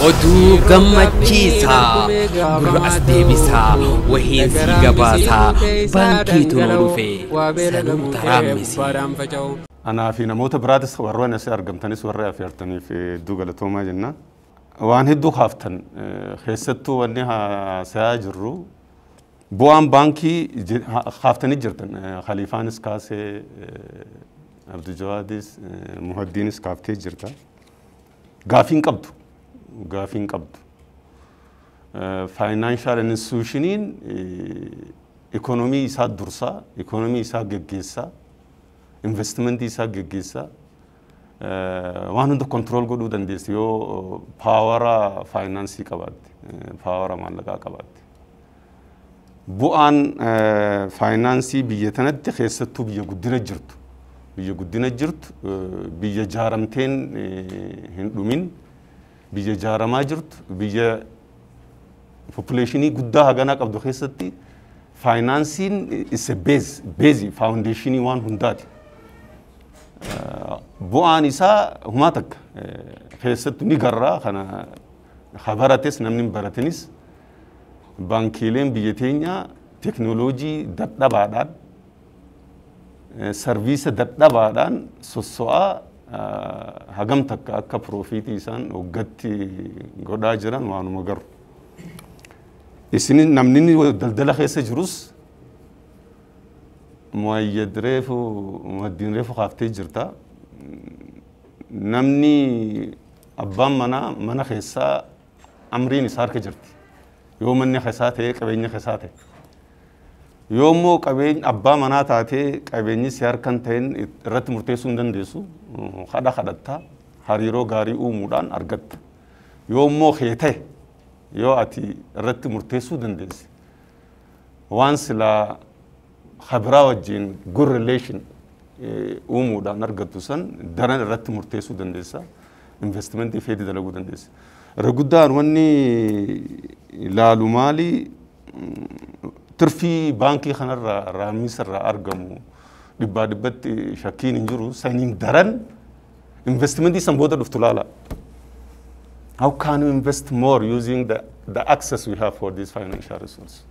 Oduu gammachiisaa gurra as deebisaa wahiin sii gabaasaa baankiitu nu dhufe sanuu taraammisi. Anaa fi namoota biraatis warreen asii argamtanis warra afeertaniif hedduu galatoomaa jenna. Waan hedduu kaaftan, keessattuu wanni haasayaa jirru bu'aan baankii kaaftanii jirtan. Khaliifaanis kaasee, Abdujawaadis, Muhaddiinis kaaftee jirta. Gaafiin qabdu. Gaafiin qabdu. Financial institutioniin ikonomii isaa dursaa, ikonomii isaa geggeessaa, investimentii isaa geggeessaa, waan hunda control godhuu dandeessi yoo power faayinaansii qabaatte, power maallaqaa qabaatte. Bu'aan faayinaansii biyya tanatti, keessattuu biyya guddina jirtu, biyya guddina jirtu, biyya jaaramteen hin dhumin, biyya jaaramaa jirtu, biyya population guddaa haganaa qabdu keessatti faayinaansiin isa base foundation waan hundaati. Bu'aan isaa humaa takka keessattuu ni garraa kana barates namni hin baratinis, baankiileen biyya teenyaa teknooloojii dadhabaadhaan, service dadhabaadhaan sosso'aa hagam takka akka profit isaan hoggatti godhaa jiran waanuma garu. Isin namni daldala keessa jirus, Muayyad reefu, Muhaddiin reefu kaaftee jirta. Namni abbaan manaa mana keessaa amriin isaa harka jirti. Yoo manni keessaa ta'e, qabeenya keessaa ta'e. Yoo immoo qabeenya abbaa manaa taatee qabeenyi si harkan ta'in, irratti murteessuu hin dandeessu. Kadha kadhattaa hariiroo gaarii uumuudhaan argatta. Yoo immoo kee ta'e, yoo ati irratti murteessuu dandeesse, waan silaa habiraa wajjin good relation uumuudhaan argattu san daran irratti murteessuu dandeessa. Investimentii feetii dalaguu dandeessa. Irra guddaan wanni ilaalu maali? Tirfii baankii kanarraa raammisarraa argamu dhibbaa dhibbatti shakkiin hin jiru, saniin daran investimentii san booda dhuftu laala. How can we invest more using the access we have for this financial resource?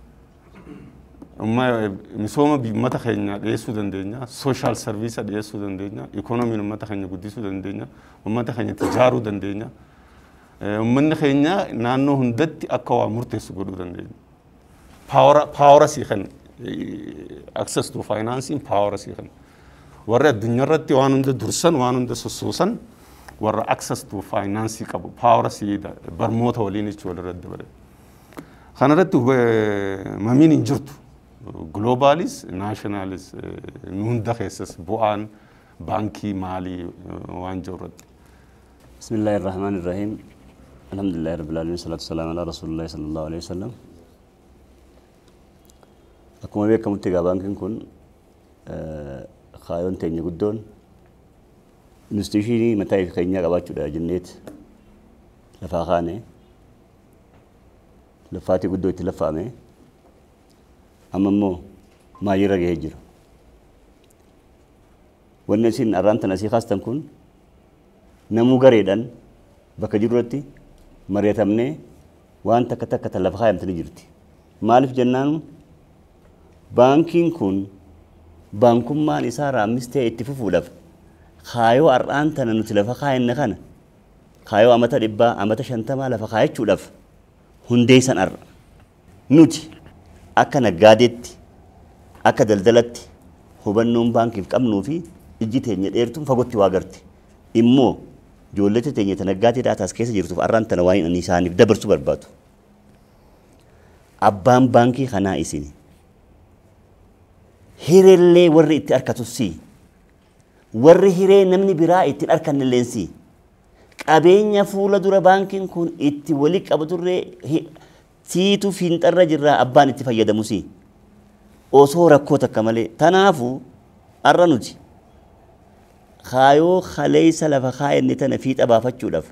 Misooma uummata keenya dhiyeessuu dandeenya, social service dhiyeessuu dandeenya, ikoonomiin uummata keenya guddisuu dandeenya, uummata keenya ijaaruu dandeenya. Uummanni keenya naannoo hundatti akka waa murteessu godhuu dandeenya. Power sii kenna. Access to financing power sii kenna. Warri addunyaa irratti waan hunda dursan, waan hunda sossoosan, warra access to finance qabu, power sii barmoota waliin jechuudha walirratti dabale. Kanarratti mamiin hin jirtu. Globalis, nationalis, nu hunda keessas bu'aan baankii maalii waan jiru irratti. بسم الله الرحمن الرحيم، الحمد لله رب العالمين، الصلاة والسلام على رسول الله صلى الله عليه وسلم. Akkuma beekamutti egaa baankiin kun kaayoon teenya guddoon institution mataa keenyaa qabaachuudha jenneet lafaa kaane, lafaatii guddoo itti lafaame, amma immoo maayirra gahee jira. Wanni isin arraan tana asii kaastan kun namuu gareedhaan bakka jirurratti mari'atamnee waan takka takka tan lafa kaayamtanii jirti. Maaliif jennaan, baankiin kun baankummaan isaa raammistee itti fufuudhaaf kaayoo har'aan tana nuti lafa kaayanne kana, kaayoo amata 100, amata 50 lafa kaayachuudhaaf hundeessan har'a. Nuti akka naggaadeetti, akka daldalatti hubannoon baankiif qabnuu fi ijji teenya dheertuun fagootti waa garti. Immoo ijoollota teenya ta naggaatee taas keessa jirtuuf har'aan tana waan inni isaaniif dabarsuu barbaadu. Abbaan baankii kanaa isin. Hireellee warri itti argatu si. Warri hiree namni biraa ittiin arganne si. Qabeenya fuula dura baankiin kun itti walii qabaturree siitu fiinxarra jirraa abbaan itti fayyadamu si. Osoo rakkoo takka malee. Tanaafuu har'a nuti kaayoo kaleessa lafa kaayenne tana fiixa baafachuudhaaf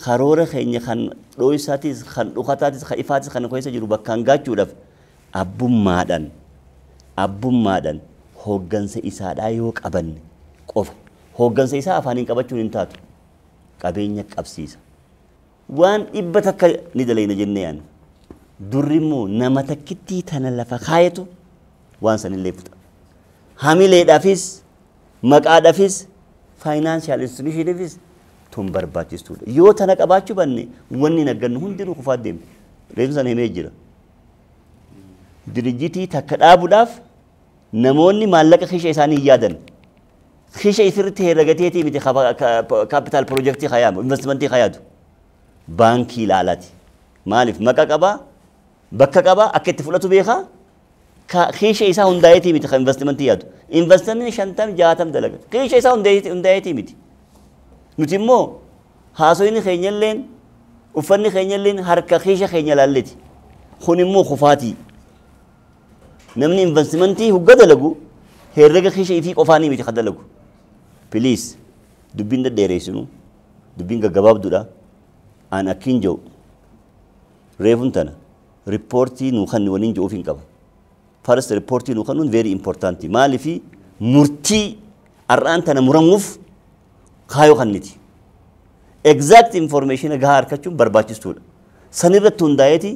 karoora keenya kan dhooysaatis, kan dhokataatis, kan ifaatis kan keessa jiru bakkaan gaachuudhaaf abbummaadhaan hooggansa isaadhaa yoo qabanne qofa. Hooggansa isaa afaaniin qabachuun hin taatu, qabeenya qabsiisa. Waan 100 ni dalayna jennee yaadna. Durri immoo nama takkittii tana lafa kaayetu waan sanillee fuudha. Hamileedhaafis maqaadhaafis faayinaansiyaal instituutioniifis tun barbaachistuudha. Yoo tana qabaachuu banne wanni naggannu hundinuu kufaa deemti. Reefni sana himee jira. Dirijjitii takka dhaabuudhaaf namoonni maallaqa kisha isaanii hin yaadan. Kisha isirratti herregateetii miti kaapitaal piroojeektii hayaamu, investimentii hayaatu. Baankii ilaalaati. Maaliif maqa qabaa, bakka qabaa, akka itti fudhatu beekaa, kisha isaa hundaa'eetii miti kan investimentii yaadu. Investimentiin 50 60 dalaga. Kisha isaa hundaa'eetii miti. Nuti immoo haasoyni keenyalleen uffanni keenyalleen harka kisha keenya laalleeti. Kun immoo kufaatii. Namni investimentii hugga dalagu herrega kisha ifii qofaanii miti kan dalagu. Please dubbiin dhedheereessinu dubbiin gaggabaabduudha. An akkin jiru reefun tana riippoortii nuu kanni waliin jiruuf hin qaba. First riippoortii nuu kannuun very important. Maaliifi murtii har'aan tana muramuuf kaayoo kanniti. Exact information gahaa argachuun barbaachistuudha. Sanirratti hundaa'eeti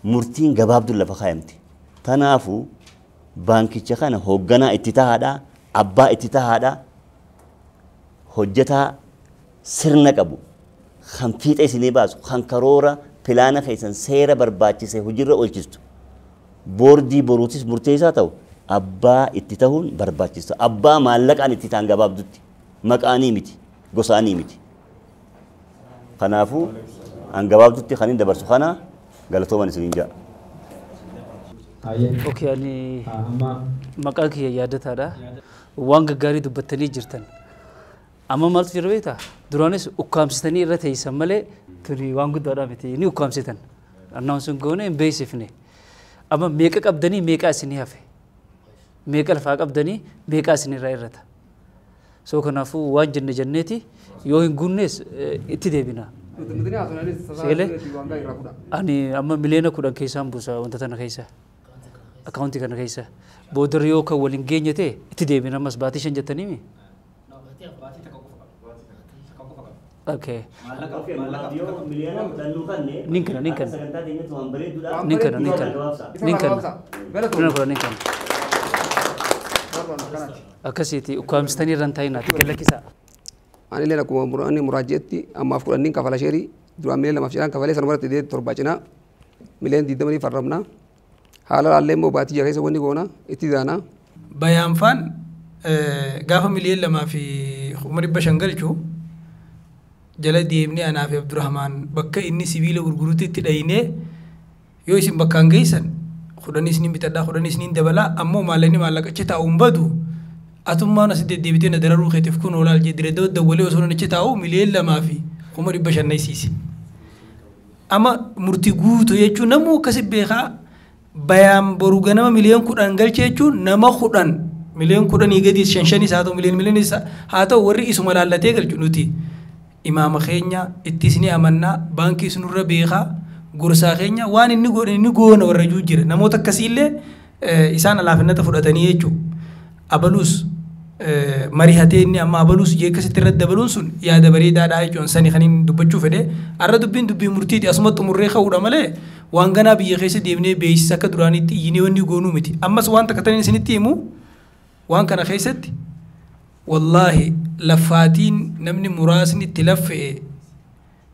murtiin gabaabduun lafa kaayamti. Kanaafuu baankicha kana hoogganaa itti tahaadha, abbaa itti tahaadha, hojjetaa sirna qabu, kan fiixa isinii baasu, kan karoora pilaana keessan seera barbaachise hojiirra oolchistu. Boordii boruutis murteessaa ta'u abbaa itti tahuun barbaachisa. Abbaa maallaqaan itti ta'an gabaabdutti maqaanii miti, gosaanii miti. Kanaafuu an gabaabdutti kan hin dabarsu kana galatooman isiniin jedha. Okay, ani maqaan kiyya yaadataadha. Waan gaggaarii dubbattanii jirtan. Amma maaltu jira beektaa? Duraanis ukkaamsitanii irra teessan malee tuni waan guddaadha miti. Ni ukkaamsitan. Annaan sun goone hin beeksifne. Amma meeqa qabdanii meeqa isinii hafe? Meeqa lafaa qabdanii meeqa isinirraa irrata? So kanaafuu waan jenne jenneeti yoo hin guunnes itti deebina. Seelee ani amma 10 miliyoona keessaan buusa wanta tana keessa. Akkaawuntii kana keessa. Boodarra yoo kan waliin geenye ta'e itti deebina ammas baatii 5 jettaniimi? Okay. Nin kana nin kana. Nin kana nin kana. Nin kana. 10 miliyoona nin kana. Akkasiiti ukkaamsitanii irra hin taa'inaati gallakkisaa. Ani illee akkuma muraanni muraajjeetti ammaaf 10 kafala sheerii duraan 2.5 miliyoona cinaan kafalee sanuma irratti 7 cinaa 20 miliyoona farramna. Haala laallee immoo baatii 6 keessa wanni goona itti daana. Bayaanfaan gaafa 2,500,000 galchu jala deemnee anaa fi Abdurrahmaan bakka inni sibiila gurgurutti itti dhahinee yoo isin bakkaan geessan 10 isiniin bitadhaa 10 isiniin dabalaa ammoo maallaqni maallaqa achi taa'u hin badu atummaan as deddeebitee na dararuu keetiif kun olaal jee dire dawwalee osoo achi taa'u 2,500,000 na isiise. Amma murtii guutuu jechuun namuu akkasi beekaa bayaan boru ganama 10 miliyoona galche jechuun nama 10 10 miliyoona gadi 5 5 haa ta'u miliyoona miliyoona haa ta'u warri isuma laallatee galchu nuti imaama keenya itti isinii amannaa baankii isinurra beekaa gorsaa keenya waan inni godhe inni goona warra juu jira namoota akkasiillee isaan alaafinnata fudhatanii jechuudha. Abaluus marihatee inni amma abaluus jee akkasitti irratti dabaluun sun yaada bareedaadha jechuun sani kan inni dubbachuu fedhe har'a dubbiin dubbii murtiiti asuma xumurree ka'uudha malee waan ganaa biyya keessa deemnee beeksisa akka duraanitti iyyinee wanni goonuu miti ammas waan takka taniin isinitti himu waan kana keessatti wallaahi laffaatiin namni muraasni itti laffa'e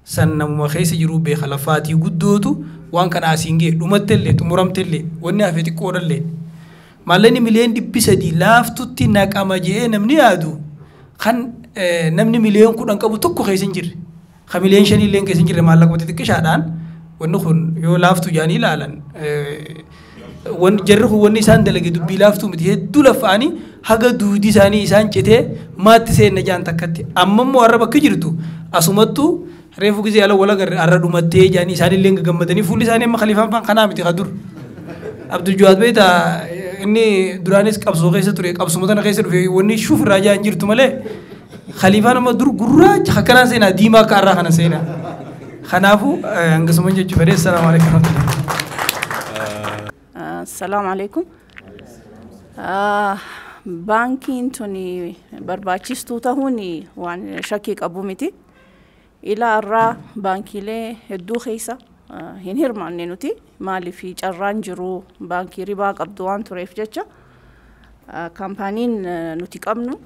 san namuma keessa jiru beeka laffaatii guddootu waan kana asiin ga'e dhumattellee xumuramtellee wanni hafe xiqqoodhallee maallaqni 300 miliyoona laaftutti naqama jedhee namni yaadu kan namni 10 miliyoona qabu tokko keessa hin jirre kan 5 miliyoona illee keessa hin jirre maallaquma xixiqqishaadhaan wanni kun yoo laaftu jedhanii ilaalan jarri kun wanni isaan dalage dubbii laaftuu miti hedduu laffa'anii haga duudii isaanii isaan citee maatti seenna jaan takkatti amma immoo har'a bakki jirtu asumattuu reefu gisee ala wal agarre har'a dhumattee jedhanii isaan illee gammadanii fuulli isaanii amma khaliifaan faan kanaa miti kadur Abdul Jawaad beektaa inni duraanis qabsoo keessa ture qabsuma tana keessa dhufe wanni shuuf irraa jaan jirtu malee khaliifaan amma dur gurraacha akkanaan seenaa diimaa akka har'aa kana seenaa kanaafuu hangasuma jechuu fedhe assalaamu alaikum warahmatullahi. Assalamu alaikum. Baankiin tuni barbaachistuu ta'uun waan shakkii qabu miti. Ilaa irraa baankiilee hedduu keessa hin hirmaanne nuti, maaliif carraan jiru baankii ribaa qabdu waan tureef jecha. Kaampaaniin nuti qabnu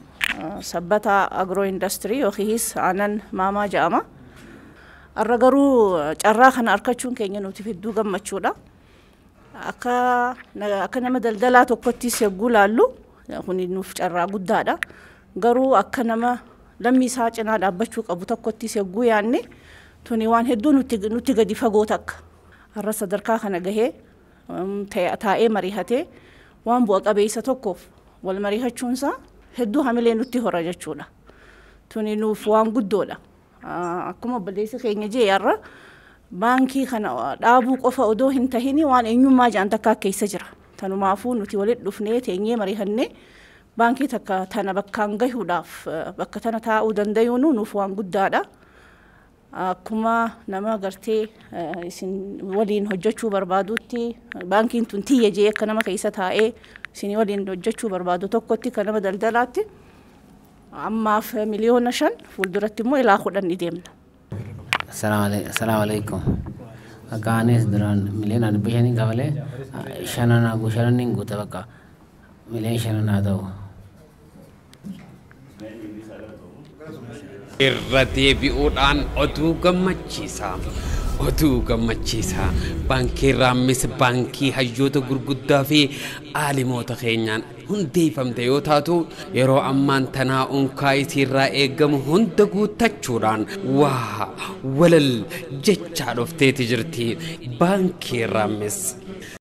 Sabbata Agro Industry yookiis aanan maamaa jedhama. Har'a garuu carraa kana argachuun keenya nuti hedduu gammachuudha. Akka nama daldalaa tokkottis yogguu laallu kun nuuf carraa guddaadha. Garuu akka nama lammii isaa cinaa dhaabbachuu qabu tokkottis yogguu yaanne tuni waan hedduu nutti gadi fagoo takka. Har'a sadarkaa kana gahee taa'ee mari'atee waan bu'a qabeessa tokkoof wal mari'achuunsaa hedduu hamilee nutti hora jechuudha. Tuni nuuf waan guddoodha. Akkuma obboleessi keenya jee har'a baankii kana dhaabuu qofa odoo hin tahini waan eenyummaa jedhan takka keessa jira. Tanumaafuu nuti walitti dhufnee teenyee mari'annee baankii takka tana bakkaan gahuudhaaf bakka tana taa'uu danda'uun nuuf waan guddaadha. Akkuma nama gartee isin waliin hojjechuu barbaadutti baankiin tun tiyya jee akka nama keessa taa'ee isin waliin hojjechuu barbaadu tokkotti kan nama daldalaatti ammaaf 5 miliyoona fuulduratti immoo ilaa 10 ni deemna. Assalamu alaikum. Akaanis duraan 5 miliyoona kafalee 5 guuta bakka 5 miliyoona haa ta'u. Irra deebi'uudhaan oduu gammachiisaa. Oduu gammachiisaa. Baankiin Raammis baankii hayyoota gurguddaa fi aalimoota keenyaan hundeeffamte yoo taatu yeroo ammaan tanaa unkaa isiirraa eegamu hunda guuttachuudhaan waa walal jechaa dhufteeti jirti. Baankiin Raammis